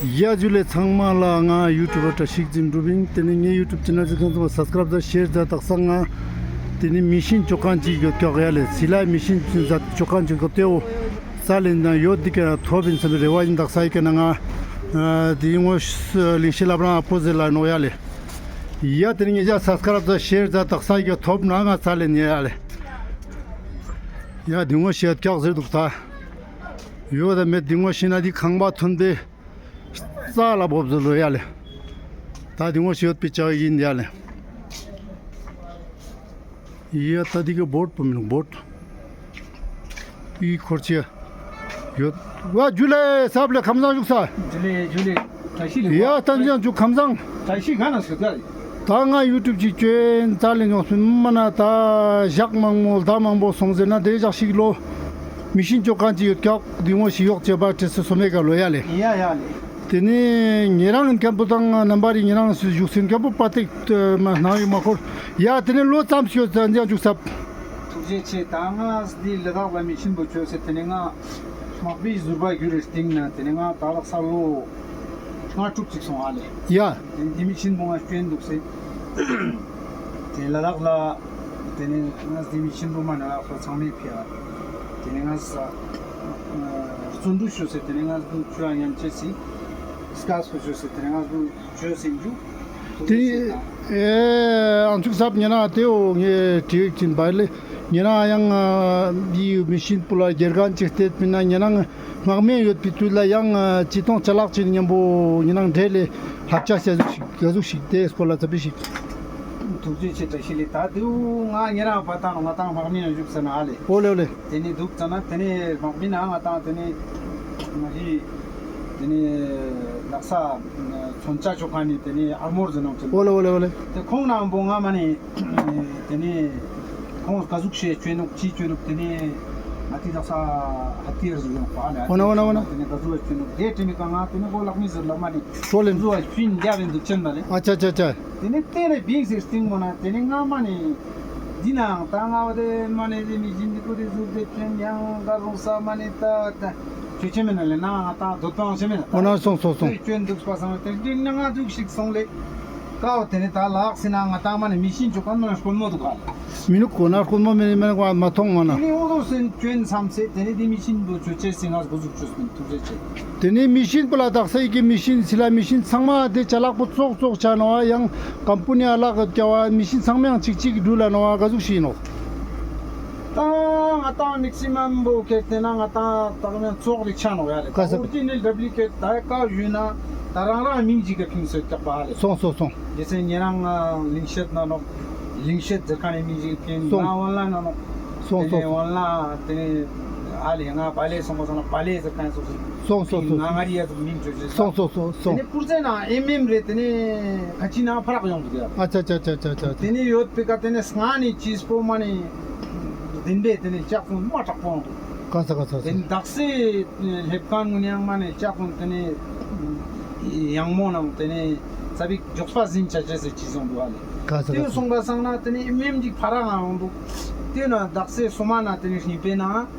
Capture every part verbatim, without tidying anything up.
ཡ་ཇུ་ལེ་ཚང་མ་ལ། ང་ཡུ་ཊུབ་པར་བཀྲ་ཤིས་རིག་འཛིན་གྲུབ་ཨིན། ཏེ་ནེ་ངའི་ཡུ་ཊུབ་ཆེ་ནལ་ཟིག་ཁང་ཚང་མ་སབ་སི་ཀ་རབ་ཛད་ཤེར་ཛད། དག་ས་ང་ཏེ་ནེ་མི་ཤིན་ཅོ་ཁན་ཅིག་ཡོད་ཀྱག་ཡ་ལེ། སི་ལའི་མི་ཤིན་ཅོ་ཁན་ཅིག་ཡོད་ཀྱག་ཏེ་བོ་ས་ལེན་ན་ཡོད་དི་ཀ་ཐོབ་ཨིན་སམ་པའི་རེ་བ་ཨིན། དག་ས་ཡི་ཀ་ན་ང་ཏེ་ངོ་ལིང་ཤེད་ལབ་རང་ཨ་པོ་ཟེར་ལ་ནོག་ཡ་ལེ། ཡ་ཏེ་ནེ་ངེ་ཅག་སབ་སི་ཀ་རབ་ཛད་ཤེར་ཛད། དག་ས་ཡི་ཀ་ཐོབ་ན་ང་ས་ལེན་ཡ་ལེ། ཡ་ཏེ་ངོ་ཤེད་ཀྱག་ཟེར་དུག་ད། ཡོད་ད་མེད་ཏེ་ངོ་ཤེད་ན་ཏེ་ཁང་པ་ཐོན་ཏེ། རྩ་ལ་བོབ་ཟེར་ལོ་ཡ་ལེ། ད་ཏེ་ངོ་ཤེད་ཡོད་པའི་ཅག་ཨིན་ཡ་ལེ། ཡ་ད་ཏེ་གི་བོཊ་པོ་མི་ནུག་བོཊ། ཨི་འཁོར་ཆེ་ཡོད། ཝ་ཇུ་ལེ་སབ་ལེ་ཁམས་བཟང་ཞུགས་ས། ཇུ་ལེ་ཇུ་ལེ། བཀྲ་ཤིས་ལེགས། ཡ་ད་ཅང་ཇུ་ཁམས་བཟང་། བཀྲ་ཤིས་ག་ན་སུ་ད། ད་ང་ཡུ་ཊུབ་ཅིག་ཅོ་ཨིན་ཙ་ལེ་ཉོག་སུན་མ་ན་ད་ཞག་མང་མོ་ཟླ་མང་པོ་སོང་ཟེར་ན་ཏེ་ཞག་ཞིག་ལོ། མི་ཤིན་ཅོ་ཁན་ཅིག་ཡོད་ཀྱག་ཏེ་ངོ་ཤེད་ཡོད་ཅེས་པ་ཏེ་སུ་སོ་མེ་ག་ལོ་ཡ་ལེ། ཡ་ཡ་ལེ། ཏེ་ནེ་ཉེ་རང་ཨིན་ཁན་པོ་དང་ནམ་བར་རི་ཉེ་རང་སུ་ཞུགས་ཨིན་ཁན་པོ་པ་ཏེག་མ་ནང་ཡོད་མ་ཁོར། ཡ་ཏེ་ནེ་ལོ་ཙམ་ཞིག་ཡོད་ཙང་ཇུ་སབ། ཐུགས་རྗེ་ཆེ། ད་ང་འདི་ལ་དྭགས་ལ་མི་ཤིན་པོ་ཅོས་ཏེ་ཏེ་ནེ་ང་དམག་མིའི་ཟུར་པ་གྱུར་རེ་སྟིང་ནེ་ཏེ་ནེ་ང་ད་ལག་ས་ལོ་ལྔ་དྲུག་ཅིག་སོང་ཨ་ལེ། ཡ། ཏེ་ནེ་ཏེ་མི་ཤིན་པོ་ང་ཅོ་ཨིན་དུག་སེ། ཏེ་ལ་དྭགས་ལ་ཏེ་ནེ་ང་ཏེ་མི་ཤིན་པོ་མ་ན་ལ་ཁོ་ཚང་མའི་ཕི་ཡ། ཏེ་ནེ་ང་ས་བརྩོན་འགྲུས་ཅོས་ཏེ་ཏེ་ནེ་ང་ཏུ་ཅོ་ཡ་ཉན་ཅེས་སི་སྐལ་སོ་ཅོས་ཏེ་ཏེ་ནེ་ང་ཏུ་ཅོས་ཨིན་ཇུ། ཏེ་ཨེ་ཨང་ཅུག་སབ་ཉེ་རང་ཏེ་བོ་ངས་དྲིས་ཅིན་པ་ལེ། ཉེ་རང་ཡང་འདི་མི་ཤིན་པོ་ལ་དགེ་རྒན་ཅིག་སྟེར་པིན་ན་ཉེ་རང་དམག་མི་ཡོད་པའི་དུས་ལ་ཡང་ཅི་ཏོང་ཅ་ལག་ཅིག་ཉམ་པོ་ཉེ་རང་འབྲེལ་ལེ་ལྷབ་ཆ་ཟེར་ཟུག་ཞིག་ག་ཟུག་ཞིག་ཏེ་སྐོར་ལ་ཙ་པིག་ཞིག། ཐུགས་རྗེ་ཆེ་བཀྲ་ཤིས་ལེགས། ད་དུ་ང་ཉེ་རང་པ་ཏང་ང་ཏང་དམག་མི་ཡང་བཞུགས་ས་ན་ཨ་ལེ། འོ་ལེ་འོ་ལེ། ཏེ་ནེ་དུག་ཙ་ན་ཏེ་ནེ་དམག་མི་ན་ང་ཏང་ཏེ་ནེ་ང་ཧི་ཏེ་ནེ་ལག་ས་མཚོན་ཆ་ཅོ་ཁན་ནི་ཏེ་ནེ་ཨར་མོར་ཟེར་ནོག་ཅིག། འོ་ལེ་འོ་ལེ་འོ་ལེ། ཏེ་ཁོང་ནང་པོ་ང་མ་ནེ་ཏེ་ནེ་ཁོང་ག་ཟུག་ཤེས་ཅོ་ནོག་ཅི་ཅོ་ནོག་ཏེ་ནེ་ང་ཏི་ལག་ས་ཧ་ཏི་ཡར་ཟེར་ནོག་པ་ཨ་ལེ། འོ་ན་འོ་ན་འོ་ན། ཏེ་ནེ་ག་ཟུག་ཅོ་ནོག་ཏེ་ཏེ་ནེ་ཀ་ང་ཏེ་ནེ་ཁོ་ལག་མི་ཟེར་ལ་མ་ནེ་ཤོ་ལེ་ཟུག་ཅོ་ཨིན་རྒྱབ་ཨིན་དུག་ཅན་ན་ལེ། ཨ་ཅ་ཅ་ཅ། ཏེ་ནེ་ཏེ་ནེ་བིང་ཟེར་སྟིང་མོ་ན་ཏེ་ནེ་ང་མ་ནེ་འདི་ནང་ད་ང་བ་ཏེ་མ་ནེ་ཏེ་མི་ཞིག་འདི་ཀུ་རེ་ཟུར་ཏེ་ཅན་ཡང་ག་རུང་ས་མ་ནེ་ད་ད་ཅོ་ཅེ་མེད་ན་ལེ་ན་ང་ད་དོ་ཏང་ཅེ་མེད་ན། འོ་ན་སོང་སོང་སོང་། ཅོ་ཅན་དུག་པ་སང་ཏེ་འདི་ན་ང་དུག་ཞིག་སོང་ལེ། ཀའོ་ཏེ་ནེ་ད་ལག་སི་ན་ང་ད་མ་ནེ་མི་ཤིན་ཅོ་ཁན་མ་ནེ་དཀོན་མོ་དུག་ག་ལེ། མི་ནུག་གོ་ན་དཀོན་མོ་མེད་མེད་ཀ་མ་མཐོང་ང་ན། ཏེ་ནེ་འོ་དོ་སེན་ཅོ་ཨིན་སམ་སེ་ཏེ་ནེ་ཏེ་མི་ཤིན་པོ་ཅོ་ཅེས་སི་ང་གོ་ཟུག་ཅོས་ཏེ་ཐུགས་རྗེ་ཆེ། ཏེ་ནེ་མི་ཤིན་པོ་ལ་དག་ས་ཡི་གེ་མི་ཤིན་སི་ལ་མི་ཤིན་ཚང་མ་ཏེ་ཅ་ལག་པོ་ཙོག་ཙོག་ཆ་ནོག་ཡང་ཀམ་པ་ནི་ཨ་ལག་གི་ཀ་བ་མི་ཤིན་ཚང་མ་ཡང་ཅིག་ཅིག་འགྲུལ་ལ་ནོག་ག་ཟུག་ཤིག་ནོག། ད་ང་ཏང་མེག་སི་མམ་པོ་ཁྱེར་ཏེ་ན་ང་ཏང་ཏག་མེན་ཙོག་རིག་ཆ་ནོག་ཡ་ལེ། ཀ་ས་ཨོ་རི་ཇི་ནལ་ཌབ་ལི་ཀེཊ་ད་ཀ་ཞུས་ན་ད་རང་རང་མིང་ཅིག་གི་ཕིང་སོ་ཀྱག་པ་ཧ་ལེ། སོང་སོང་སོང་། ཡེ་སེ་ཉེ་རང་ལིང་ཤེད་ན་ནོག། ལིང་ཤེད་ཟེར་ཁན་ནི་མིང་ཅིག་ཕིན་སོང་། ང་ཝན་ལ་ན་ནོག། སོང་ཏེ་ནེ་སོང་། ཝན་ལ་ཏེ་ནེ་ཨ་ལེ་ང་བ་ལེ་སོང་པ་སང་ན་བ་ལེ་ཟེར་ཁན་སོང་སོང་། སོང་སོང་སོང་། ང་ང་རི་ཡ་ཟུག་མིང་ཅོ་ཅེས་སོང་སོང་སོང་། ཏེ་ནེ་པུར་ཙེ་ན་ཨེམ་ཨེམ་རེ་ཏེ་ནེ་ཁ་ཅིག་ན་ཕ་རག་ཡོང་དུག་ཡ། ཨ་ཅ་ཅ་ཅ་ཅ། ཏེ་ནེ་ཡོད་པེ་ཀ་ཏེ་ནེ་སྔ་ནེ་ཅིས་པོ་མ་ནེ་བདེན་པའི་ཏེ་ནེ་ལྕགས་ཀུན་མ་དྲག་པོ་ཡོང་དུག། ཀ་ས་ཀ་ས་ས། ཏེ་ནེ་དག་སེ་ལེབ་ཁན་ངུན་ཡང་མ་ནེ་ལྕགས་ཀུན་ཏེ་ནེ་ཡང་མོ་ནང་ཏེ་ནེ་ཙ་པིག་མགྱོགས་པ་ཟིན་ཆ་ཅེས་སི་ཅིག་སོང་དུག་ཨ་ལེ། ཀ་ས་ཀ་ས། ཏེ་སོང་པ་སང་ན་ཏེ་ནེ་ཨེམ་ཨེམ་ཅིག་ཕ་རག་ཡོང་དུག། ཏེ་ན་དག་སེ་སོ་མ་ན་ཏེ་ནེ་ཤིང་པེ་ན་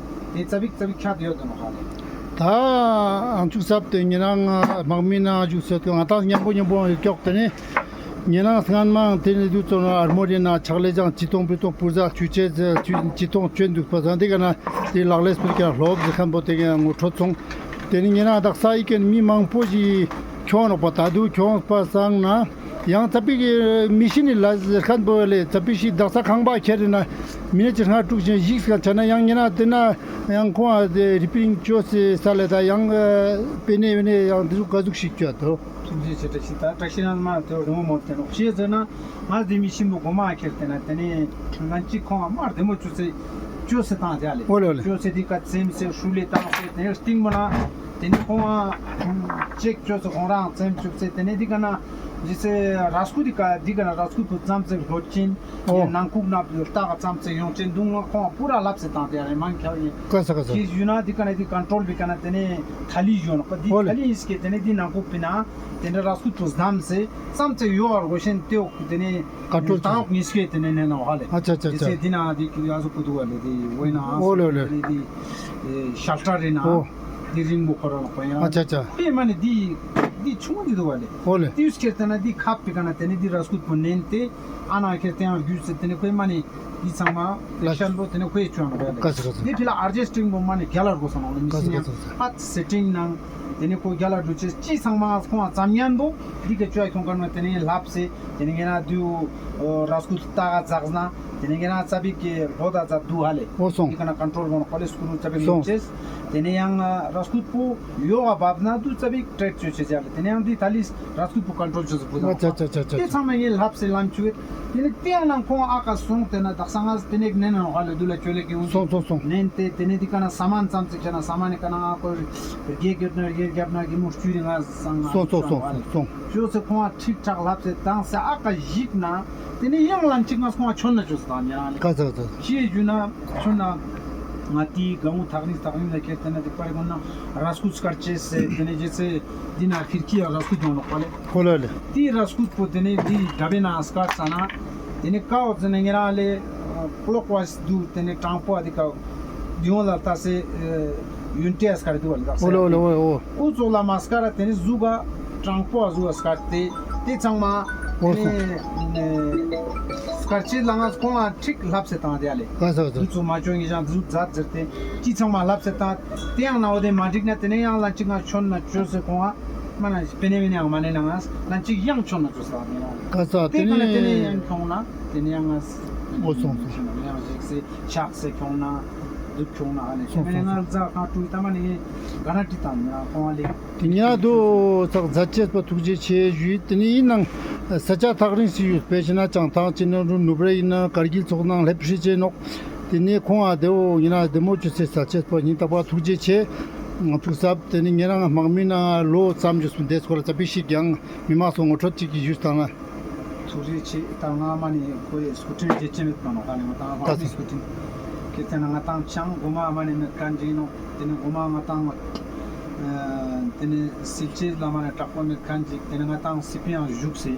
ཏེ་ཙ་པིག་ཙ་པིག་ཁྱད་ཡོད་དེ་ནོག་ཨ་ལེ། ད་ཨང་ཆུག་སབ་ཏེ་ཉེ་རང་དམག་མི་ན་ཞུགས་སེ་ང་ཏང་ཉམ་པོ་ཉམ་པོ་ཡོད་ཀྱོག་ཏེ་ནེ། ཉེ་རང་སྔན་མའང་ཏེ་ནེ་དུས་ཚོད་ན་ཨར་མོ་རི་ན་ཕྱག་ལས་ཀྱང་ཅི་ཏོང་པི་ཏོང་པུར་ཟ་ཆུ་ཆེ་ཟ་ཆུ་ཅི་ཏོང་ཅོན་དུག་པ་ཟ་འདི་ག་ན་ཏེ་ལག་ལེས་པུར་ཀྱང་ལོབ་ཟེར་ཁན་པོ་ཏེ་ག་ངོ་འཕྲོད་སོང་། ཏེ་ནེ་ཉེ་རང་དག་ས་ཡི་གེ་མི་མང་པོ་ཞིག་ཁྱོང་ནོག་པ། ད་དུ་ཁྱོང་པ་སང་ན་ཡང་ཙ་པིག་མི་ཤི་ནི་ལ་ཟེར་ཁན་པོ་ལེ་ཙ་པིག་ཤི་དག་ས་ཁང་པ་ཁྱེར་ན་མི་ནེ་ཅི་ལྔ་དྲུག་ཅན་ཞིག་སྐད་ཆ་ན་ཡང་ཉེ་རང་ཏེ་ན་ཡང་ཁོང་ཨ་ཏེ་རི་པི་རིང་ཅོས་སེ་ས་ལེ་ད་ཡང་པེ་ནེ་བེ་ནེ་ཡང་ཏེ་ཟུག་ག་ཟུག་ཤིག་ཅོ་ཏོ། ཐུགས་རྗེ་ཆེ། བཀྲ་ཤིས་ད་བཀྲ་ཤིས་ན་མ་ཏེ་རི་མོ་མོ་ཏེ་ནོག་ཤེས་ཟེར་ན་ང་ཏེ་མི་ཤིན་པོ་གོ་མ་ཁྱེར་ཏེ་ན་ཏེ་ནེ་ང་ཅི་ཁོང་ཨ་མ་རྡེ་མོ་ཅོས་སེ་ཅོས་སེ་ཏང་ཏེ་ཨ་ལེ། འོ་ལེ་འོ་ལེ། ཅོས་སེ་ཏེ་ཀ་ཙེམ་སེ་ཧྲུ་ལེ་ཏང་སེ་ཏེ་ནེ་སྟིང་མོ་ན་ཏེ་ནེ་ཁོང་ཨ་ཅེག་ཅོས་སེ་ཁོང་རང་ཙེམ་ཅོས་སེ་ཏེ་ནེ་ཏེ་ཀ་ན་ཇི་སེ་ར་སྐུ་ཏེ་ཀ་ཏེ་ཀ་ན་ར་སྐུ་ཏུ་ཙམ་སེ་ལྷོད་ཅིན། འོ། ནང་ཁུག་ན་ལྟ་ག་ཙམ་ཙེ་ཡོང་ཅེན་དུང་ང་ཁོང་པུ་ར་ལབ་སེ་ཏང་ཏེ་ཡ་རེ་མང་ཁྱ་ཡིན། ཀ་ས་ཀ་ས། ཅི་ཞུ་ན་ཏེ་ཀ་ན་ཏེ་ཀོན་ཊྲོལ་བི་ཀ་ན་ཏེ་ནེ་ཐ་ལི་ཡོང་ནོག་པ། འོ་ལེ། ཐ་ལི་ཡིན་སྐད་ཏེ་ནེ་ཏེ་ནང་ཁུག་པི་ན་ཏེ་ནེ་ར་སྐུ་ཏུ་སྡམ་སེ་ཙམ་ཙེ་ཡོ་བར་གོ་ཤེན་ཏེ་འོག་ཏེ་ནེ་ཀོན་ཊྲོལ་ཏང་ཨོག་ཉིས་སྐད་ཏེ་ནེ་ནེ་ན་ཧ་ལེ། ཨ་ཅ་ཅ་ཅ། ཏེ་ཚེ་ཏེ་ན་ཏེ་ཀུ་ཡ་ཟུ་ཀུ་དུ་བ་ལེ་ཏེ་འོ་ཡིན་ན། འོ་ལེ་འོ་ལེ། ཏེ་ཏེ་ཤལ་ཊར་རེ་ན། འོ། ཏེ་རིང་པོ་ཁོ་ར་ལ་པ་ཡ། ཨ་ཅ་ཅ། པེ་མ་ནེ་ཏེ། འདི་ཆུང་འདི་འདུག་པ་ལེ། འོ་ལེ། དེ་ཡུས་ཁྱེར་ཏེ་ན་འདི་ཁབ་པའི་ཀ་ན་ཏེ་ནེ་འདི་རས་ཁུད་པོ་ནན་ཏེ་ཨ་ན་ཁྱེར་ཏེ་ཡང་རྒྱུས་ཏེ་ཏེ་ནེ་ཁོའི་མ་ནེ་འདི་ཚང་མ་ལེ་ཤན་པོ་ཏེ་ནེ་ཁོའི་ཆུ་ཨ་ནོག་ཡ་ལེ། ཀ་ས་ཀ་ས། འདི་ཕི་ལ་ཨར་ཇེ་སི་ཊིང་པོ་མ་ནེ་རྒྱལ་ལ་དགོས་ས་ནོག་ལེ། མི་ཀ་ས་སི་ཀ་ཉན་ས་ཀ་ས། ཨ་སེ་ཊིང་ནང་ཏེ་ནེ་ཁོ་རྒྱལ་ལ་འགྲོ་ཅེས་ཅི་ཚང་མ་ཁོང་ཨ་ཙམ་ཉན་པོ་འདི་གི་ཆུ་ཨ་ཁྱོང་ཀ་ན་ཏེ་ནེ་ལྷབ་སེ་ཏེ་ནེ་ངེ་ན་དུ་རས་ཁུད་ཏ་ག་ཛག་ན། ཏེ་ནེ་ངེ་རང་ཙ་པིག་གི་ལྷོ་ད་ཙ་དུ་ཧ་ལེ། འོ་སོང་། འདི་ཀ་ན་ཀོན་ཊྲོལ་གོ་ནོག་པ་ལེ། སྐུ་རུ་ཙ་པིག་སོང་། ལུག་ཅེས། ཏེ་ནེ་ཡང་རས་ཁུད་པོ་ཡོག་ག་བབ་ན་དུ་ཙ་པིག་ཊེཊ་ཅོ་ཅེས་ཡ་ལེ། ཏེ་ནེ་ཡང་འདི་ད་ལིས་རས་ཁུད་པོ་ཀོན་ཊྲོལ་ཅོ་ཅེས་པོ་ད། ཨ་ཙ་ཙ་ཙ་ཙ། ཏེ་ཚང་མ་ངེ་ལྷབ་སེ་ལམ་ཆུ་ཡོད། ཏེ་ནེ་ཏེ་ཡང་ནང་ཁོང་ཨ་ཀ་སོང་ཏེ་ན་དག་ས་ང་ཏེ་ནེ་ནན་ནོག་ཧ་ལེ། དུ་ལ་ཅོ་ལེ་གི་འོང་། སོང་སོང་སོང་། ནན་ཏེ་ཏེ་ནེ་འདི་ཀ་ན་ས་མན་ཙམ་ཅིག་ཆ་ན་ས་མན་ནི་ཀ་ན་ཨ་ཁོ་རྒྱལ་རྒྱབ་ན་རྒྱལ་རྒྱབ་ན་གི་མོ་ཅུ་རི་ང་སང་ང་སོང་སོང་སོང་སོང་། ཅོ་ཚེ་ཁོང་ཨ་ཁྲིག་ཁྲག་ལྷབ་སེ་དང་སེ་ཨ་ཀ་ཞིག་ན། ཏེ་ནེ་ཡང་ལན་ཅིག་ང་ཁོང་ཨ་ཆོན་ན་ཅོས་དང་ཉ་ལེ། ཀ་ས་ཀ་ས། ཅི་ཞུ་ན་ཆོན་ན་ང་ཏི་ག་མོ་ཐག་རིང་ཐག་རིང་ལ་ཁྱེར་ཏེ་ན་ཏེ་པར་གོ་ན་རས་ཁུད་སྐར་ཅེས་སེ་ཏེ་ནེ་རྗེས་སེ་འདི་ན་ཁིར་ཀི་ཡ་རས་ཁུད་ཡོང་ནོག་པ་ལེ། ཁོ་ལ་ལེ། ཏེ་རས་ཁུད་པོ་ཏེ་ནེ་འདི་དྲ་བའི་ནང་སྐར་ས་ན་ཏེ་ནེ་ཀ་བོ་ཟེར་ན་ཉེ་རང་ལེ་ཀློག་ཝའིས་དུ་ཏེ་ནེ་དྲང་པོ་ཨ་འདི་ཀ་འདི་ཡོང་ལ་ལྟ་སེ་ཡུན་ཏེ་ཨ་སྐར་དུ་བ་ལ་ལྟ་སེ། འོ་ལེ་འོ་ལེ་འོ་ལེ་འོ། འུ་ཙོགས་ལ་མ་སྐར་ཏེ་ནེ་ཟུག་ག་དྲང་པོ་ཨ་ཟུག་ག་སྐར་ཏེ་ཏེ་ཚང་མ་འོ་ཏེ་ནེ་སྐར་ཅེས་ལ་ང་ཁོང་ཨ་ཁྲིག་ལྷབ་སེ་བཏང་སྟེ་ཡ་ལེ། ཀ་ས་ཀ་ས། འུ་ཙོགས་མ་ཅོ་ངེ་ཞང་འུ་ཙོགས་ཛད་ཟེར་ཏེ་ཅི་ཚང་མ་ལྷབ་སེ་བཏང་། ཏེ་ཡང་ན་འོ་ཏེ་མ་འགྲིག་ན་ཏེ་ནེ་ཡང་ལན་ཅིག་ང་ཆོན་ན་ཅོས་སེ་ཁོང་ཨ་མ་ན་པེ་ནེ་མེ་ནེ་ཡང་མ་ནེ་ན་ང་ལན་ཅིག་ཡང་ཆོན་ན་ཅོས་ས་ནེ་ཡང་ཀ་ས། ཏེ་ཏེ་ནེ་ཏེ་ནེ་ཡང་ཁྱོང་ན་ཏེ་ནེ་ཡང་ང་འོ་སོང་སོང་། ཡང་ཞིག་སེ་ཆག་སེ་ཁྱོང་ན་དུག་ཁྱོང་ན་ཨ་ལེ། སོང་སོང་སོང་། ང་ཛ་ཁང་ཀྲུའི་ཏ་མ་ནེ་ག་ན་ཏི་ཏང་ཡང་ཁོང་ཨ་ལེ། ཏེ་ཉ་དུ་ཚག་ཛད་ཅེས་པ་ཐུགས་རྗེ་ཆེ་ཞུས། ཏེ་ནེ་ཡིན་ནང་ས་ཆ་ཐག་རིང་སི་ཡུལ་སྤེ་ཆ་ན་ཅང་ཐང་ཅི་ན་རུ་ནུབ་རེ་ཡིན་ན་ཀར་གིལ་ཚོགས་ནང་ལྷེབ་ཧྲི་ཅེ་ནོག། ཏེ་ནེ་ཁོང་ཨ་དེ་བོ་ཡིན་ན་དེ་མོ་ཅོས་སེ་ས་ཆེས་པ་ཡིན་ད་པ་ཐུགས་རྗེ་ཆེ། ཐུགས་སབ། ཏེ་ནེ་ཉེ་རང་དམག་མི་ན་ལོ་ཙམ་ཞུས་སུ་དེ་སྐོར་ཙ་པིག་ཞིག་ཡང་མི་མང་སོ་ངོ་འཕྲོད་ཅིག་གི་ཞུས་དང་ན། ཐུགས་རྗེ་ཆེ། ད་ང་མ་ནེ་ཁོའི་སྐུ་དྲིན་རྗེད་ཅེས་མེད་པ་ནོག་ད་ནི་ང་ཏང་ཧ་མི་སྐུ་དྲིན་ཁྱེར་ཏེ་ན་ང་ཏང་ཆང་གོ་མ་མ་ནེ་མེད་ཁན་ཅིག་ནོག། ཏེ་ནེ་གོ་མ་ང་ཏང་ཨ་ཏེ་ནེ་སིལ་ཅེས་ལ་མ་ནེ་དྲག་པོ་མེད་ཁན་ཅིག། ཏེ་ནེ་ང་ཏང་སི་པི་ཡང་བཞུགས་སེ།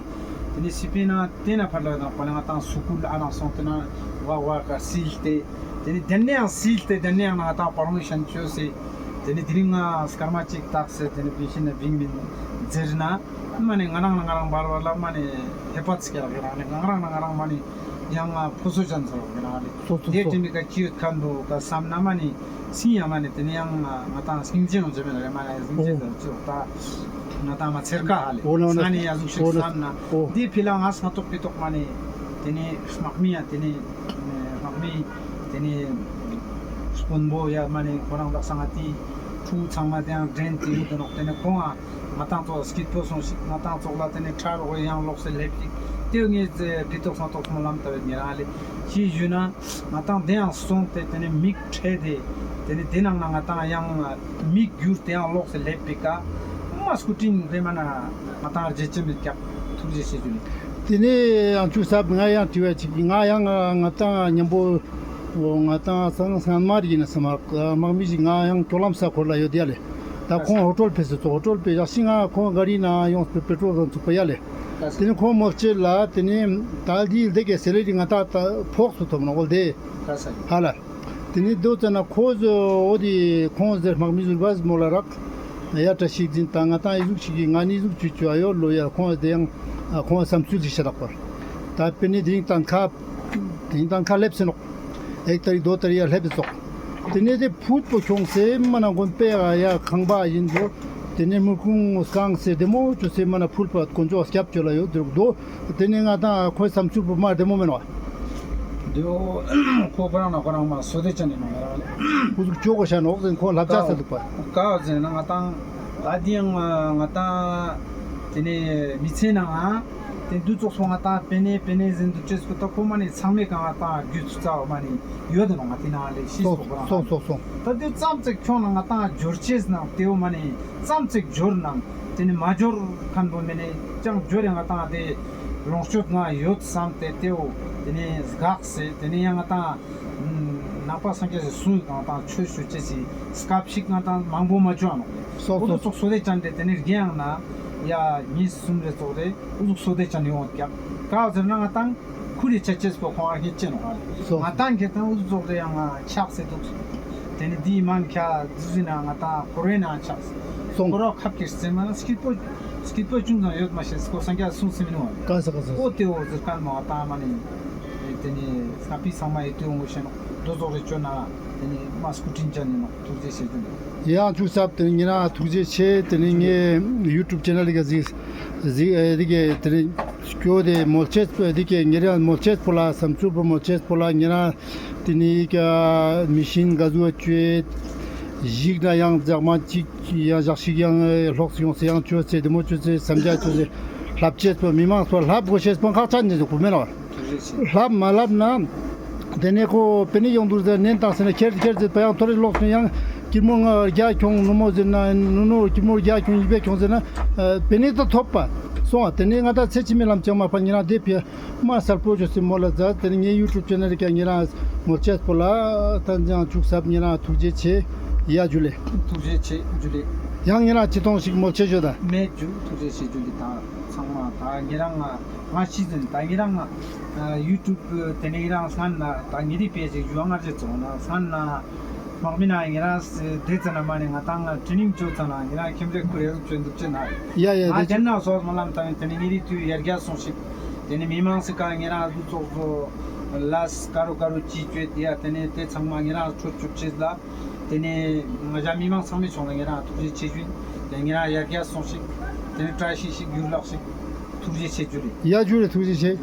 ཏེ་ནེ་སི་པི་ན་ཏེ་ན་ཕར་ལ་དང་པ་ལ་ང་ཏང་སུ་ཀུལ་ཨ་ན་སོང་ཏེ་ན་བ་བ་ཀ་སིལ་ཏེ། ཏེ་ནེ་ཏེ་ནེ་ཡང་སིལ་ཏེ་ཏེ་ནེ་ཡང་ང་ཏང་པར་མི་ཤན་ཅོས་སེ། ཏེ་ནེ་དེ་རིང་ང་སྐར་མ་ཅིག་ཏགས་སེ་ཏེ་ནེ་བིང་ཤིན་ན་བིང་མིན་ཟེར་ན། མ་ནེ་ང་རང་ན་ང་རང་བར་བར་ལ་མ་ནེ་ཧེ་པ་ཙི་ཀ་རག་གི་རང་ནེ་ང་རང་ན་ང་རང་མ་ནེ་ཡང་ང་ཕོ་སོ་ཅན་ཟེར་རག་གི་རང་ལེ། སོ་སོ་དེ་སོ། ཏེ་མི་ཀ་ཅི་ཡོད་ཁན་དུ་ཀ་སམ་ན་མ་ནེ་སིང་ཡ་མ་ནེ་ཏེ་ནེ་ཡང་ང་ཏང་སྙིང་རྗེ་ཡོང་ཅེས་མེད་ལེ། མ་ནེ་སྙིང་རྗེ་ཟེར་ཅོག་ད་ང་ཏང་མ་ཚེར་ཀ་ཧ་ལེ། འོ་ན་འོ་ན་ས་ནེ་ཡ་ཟུག་ཤིག་འོ་ན་སམ་ན་འོ། དེ་ཕི་ལ་ང་སྔ་ཏོག་པི་ཏོག་མ་ནེ་ཏེ་ནེ་དམག་མི་ཡ་ཏེ་ནེ་དམག་མི་ཏེ་ནེ་དཔོན་པོ་ཡ་མ་ནེ་ཁོ་རང་དག་ས་ང་ཏི་ཕྲུ་གུ་ཚང་མ་ཏེ་ཡང་འདྲེན་ཏེ་ཡོད་དེ་ནོག། ཏེ་ནེ་ཁོང་ང་ང་ཏང་ཙོགས་སྐྱིད་པོ་སོང་ཞིག། ང་ཏང་ཙོགས་ལ་ཏེ་ནེ་ཁྲ་རོགས་ཡང་ལོགས་སེ་ལེབ་ཞིག། ཏེ་ངས་ཕི་ཏོག་སང་ཏོག་སོང་ལམ་ལྟ་བའི་ཉེ་རང་ལེ་ཅི་ཞུ་ན་ང་ཏང་ཏེ་ཡང་སོང་སྟེ་ཏེ་ནེ་མིག་ཁྲེ་དེ་ཏེ་ནེ་ཏེ་ནང་ན་ང་ཏང་ཡང་མིག་གྱུར་ཏེ་ཡང་ལོགས་སེ་ལེབ་པི་ཀ་མ་སྐུ་དྲིན་རེ་མ་ན་ང་ཏང་རྗེ་ཅན་མི་ཀྱག་ཐུགས་རྗེ་ཆེ་ཞུ་ནི། ཏེ་ནེ་ཡང་ཅུ་སབ་ང་ཡང་དྲི་བ་ཅིག་ང་ཡང་ང་ཏང་ཉམ་པོ་ང་ཏང་སང་སང་མ་རིག་ཡིན་ན་སམ་མ་དམག་མི་ཞིག་ང་ཡང་ཅོ་ལམ་ས་འཁོར་ལ་ཡོད་ཡ་ལེ། ད་ཁོང་ཧོ་ཊོལ་ཕེ་སེ་ཙོགས་ཧོ་ཊོལ་ཕེ་ཞག་ཤིང་ང་ཁོང་ག་རི་ན་ཡོངས་པེ་པེ་ཊྲོལ་དང་ཚུགས་པ་ཡ་ལེ། ཏེ་ནེ་ཁོང་མོ་ཅེ་ལ་ཏེ་ནེ་ད་ལྡི་ལྡེ་གེ་སེ་ལེ་རི་ང་ཏང་ཕོགས་སུ་ཐོབ་ན་འོལ་ཏེ་ཧ་ལ། ཏེ་ནེ་དོ་ཙ་ན་ཁོ་ཟོ་འོ་དེ་ཁོང་ཟེར་དམག་མི་ཟུར་བ་མོ་ལ་རག་ཡ་བཀྲ་ཤིས་འཛིན་ད་ང་ཏང་ཨི་ཟུག་ཅིག་གི་ང་ནི་ཟུག་ཅུ་ཅུ་ཨ་ཡོ་ལོ་ཡ་ཁོང་དེ་ཡང་ཁོང་བསམ་ཚུལ་ཞིག་ཤ་རག་པར་ད་པེ་ནེ་དེ་རིང་ཏང་ཁ་དེ་རིང་ཏང་ཁ་ལེབ་སེ་ནོག། ཨེག་ཏ་རིག་དོ་ཏ་རིག་ཡ་ལྷེབ་སོག། ཏེ་ནེ་ཏེ་ཕུད་པོ་ཁྱོངས་སེ་མ་ན་དགོན་པའི་ཡ་ཁང་པ་ཡིན་འགྲོ། ཏེ་ནེ་མུར་ཁུང་སྐང་སེ་བདེ་མོ་ཅོས་སེ་མ་ན་ཕུལ་པ་དཀོན་མཆོག་སྐྱབས་བཅོལ་ལ་ཡོད་འདུག་དོ། ཏེ་ནེ་ང་ཏང་ཁོའི་བསམ་ཚུལ་པོ་མ་བདེ་མོ་མེན་བ། དེའོ་ཁོ་ཁོ་རང་ན་ཁོ་རང་མ་སོ་དེ་ཅན་ནི་མ་ཡ་རང་ལེ། ཁོ་ཟུག་ཅོ་གོ་ཤ་ནོག་ཟེར་ཁོ་ལབ་ཅ་ས་འདུག་པ། ཀ་བ་ཟེར་ན་ང་ཏང་ད་དེ་ཡང་ང་ཏང་ཏེ་ནེ་མི་ཚེ་ནང་ང་ཏེ་འདུ་ཚོགས་སོང་ང་ཏང་པེ་ནེ་པེ་ནེ་ཟེར་འདུག་ཅེས་སུ་ད་ཁོ་མ་ནེ་ཚང་མའི་ཀ་ང་ཏང་རྒྱུད་ཚུ་རྩ་བ་མ་ནེ་ཡོད་དེ་ནོག་ང་ཏེ་ནང་ལེ་ཤི་སོག་པོ་རང་སོང་སོང་སོང་། ད་དེ་ཙམ་ཙེག་ཁྱོང་ན་ང་ཏང་འབྱོར་ཅེས་ནང་ཏེའོ་མ་ནེ་ཙམ་ཙེག་འབྱོར་ནང་ཏེ་ནེ་མ་འབྱོར་ཁན་པོ་མེ་ནེ་ཅང་འབྱོར་ཡ་ང་ཏང་དེ་ལོངས་སྤྱོད་ང་ཡོད་བསམ་སྟེ་ཏེའོ་ཏེ་ནེ་སྒག་སེ་ཏེ་ནེ་ཡང་ང་ཏང་ནང་པ་སངས་རྒྱས་སི་གསུང་གང་དང་ཆོས་ཞུ་ཅེས་སི་སྐབས་ཤིག་ང་ཏང་མང་པོ་མ་བྱུང་ནོག། སོག་འུ་ཚོ་སོག་སོ་དེ་ཅན་དེ་ཏེ་ནེ་རྒྱལ་ཡང་ན་ཡ་ཉིས་གསུམ་རེ་ཙོགས་རེ་འུ་ཚོ་སོ་དེ་ཅན་ཡོང་བ་ཀྱག་ཀ་ཟེར་ན་ང་ཏང་ཁུ་རེ་ཆ་ཅེས་པོ་ཁོང་ཨ་ཧེ་ཅེ་ནོག་ཨ་ལེ། སོག་ང་ཏང་ཁེ་ཏང་འུ་ཚོ་ཚོགས་རེ་ཡང་ཆགས་སེ་འདུག་སོ། ཏེ་ནེ་དེའི་མང་ཁྱ་ཟི་ཟི་ན་ང་ཏང་ཁོ་རེ་ན་ཆགས་སེ་ སོང་། ཁོ་རང་ཁབ་ཀྱི་རྩེ་མ་ན་སྐྱིད་པོ་སྐྱིད་པོ་ཅུང་ཙམ་ཡོད་མ་ཤེས་ཁོ་སངས་རྒྱས་གསུངས་སེ་མི་ནུག་པ། ག་ས་ག་ས། འོ་ཏེ་འོ་ཟུར་ཀར་མ་བ་ཏང་མ་ནི་ཏེ་ནེ་སྔ་ཕི་ཚང་མ་ཡི་ཏེ་འོང་ཤེས་ནོག་དོ་ཟོག་རེ་ཅོ་ན་ཏེ་ནེ་མ་སྐུ་དྲིན་ཅན་ནི་ནོག་ཐུགས་རྗེ་ཆེ་ཞུ་ནི། ཡང་ཅུག་ས་ཏེ་ནེ་ཉེ་རང་ཐུགས་རྗེ་ཆེ། ཏེ་ནེ་ངའི་ཡུ་ཊུབ་ཅེ་ནལ་ག་ཟིག་ཟིག་ཨེ་དེ་གའི་ཏེ་ནེ་སྐྱོ་དེ་མོལ་ཆེས་པོ་དེ་གའི་ཉེ་རང་མོལ་ཆེས་པོ་ལ་བསམ་ཚུལ་པོ་མོལ་ཆེས་པོ་ལ་ཉེ་རང་ཏེ་ནེ་ཀ་མི་ཤིན་ག་ཟུག་ཅོས་ཞིག་ན་ཡང་ཛག་མ་ཅིག་ཡང་ཞག་ཞིག་ཡང་ལོགས་ཡོང་སེ་ཡང་ཅོས་སེ་དེ་མོ་ཅོས་སེ་བསམ་རྒྱ་ཅོས་སེ་ལབ་ཅེས་པོ་མི་མང་པོ་ལབ་གོ་ཤེས་པོ་ཁག་ཅན་ནི་ཟུག་པོ་མེད་ལ། ལབ་མ་ལབ་ན། ཏེ་ནེ་ཁོ་པེ་ནེ་ཡོང་དུར་ཟེར་ནན་བཏང་སེ་ན་ཁྱེར་ཁྱེར་ཟེར་པ་ཡང་ཐོ་རེ་ལོག་སོང་ཡང་སྐྱིད་མོ་ང་རྒྱ་ཁྱོང་ནུ་མོ་ཟེར་ན་ནུ་ནུ་སྐྱིད་མོ་རྒྱ་ཁྱོང་ཡིན་པས་ཁྱོང་ཟེར་ན་པེ་ནེ་ད་ཐོབ་པ་སོང་བ། ཏེ་ནེ་ང་ད་ཚེ་ཕྱི་མའི་ལམ་ཅང་མ་ཕ་ཉེ་རང་དེ་ཕི་མ་གསལ་པོ་ཅོས་སེ་མོལ་ལ་མཛད། ཏེ་ནེ་ངའི་ཡུ་ཊུབ་ཅེ་ནལ་རི་ཀ་ཉེ་རང་མོལ་ཆེས་པོ་ལ་ཏན་ཅང་ཅུག་ས་ཉེ་རང་ཐུགས་རྗེ་ཆེ། ཡ་ཇུ་ལེ། ཐུགས་རྗེ་ཆེ་ཇུ་ལེ། ཡང་ཉེ་རང་ཅི་ཐོང་ཞིག་མོལ་ཆེས་ཞོ་ད། མེད་ཇུ་ཐུགས་རྗེ་ཆེ་ཇུ་ལེ་ད་ཚང་མ་ད་ཉེ་རང་ང་ང་ཤི་ཟིན་ད་ཉེ་རང་ང་ཡུ་ཊུབ་ཏེ་ནེ་ཉེ་རང་སྔན་ན་ད་ཉེ་རི་པེ་ཇི་ཞུ་ང་རྗེ་ཙོང་ན་སྔན་ན་མག་མི་ན་ཉེ་རང་སི་དེ་ཙ་ན་མ་ནེ་ང་ཏང་ང་ཊེ་ནིང་ཅོ་ཙ་ན་ཉེ་རང་ཁྱིམ་རེ་ཁུར་རེ་ཟུག་ཅོ་འདུག་ཅེ་ན། ཡ་ཡ་ང་དེ་ཏེན་ན་སོགས་མ་ལམ་ད་ཏེ་ནེ་ཉེ་རི་ཏུ་ཡར་རྒྱས་སོང་ཞིག་ཏེ་ནེ་མི་མང་སི་ཀ་ཉེ་རང་ཟུག་ཙོགས་ཟོ་ལས་ཀ་རུ་ཀ་རུ་ཅི་ཅོས་ཏེ་ཡ་ཏེ་ནེ་ཏེ་ཚང་མ་ཉེ་རང་ཆོ་ཅུག་ཅེས་ལ། ཏེ་ནེ་ང་ཞ་མི་མང་ཚང་མའི་ཕྱོགས་ནེ་ཉེ་རང་ཐུགས་རྗེ་ཆེ་ཞུ་ཡིན། ཏེ་ཉེ་རང་ཡར་རྒྱས་སོང་ཞིག་ཏེ་ནེ་བཀྲ་ཤིས་ཤིག་ཡུར་ལག་ཞིག་ཐུགས་རྗེ་ཆེ་ཇུ་ལེ། ཡ་ཇུ་ལེ་ཐུགས་རྗེ་ཆེ།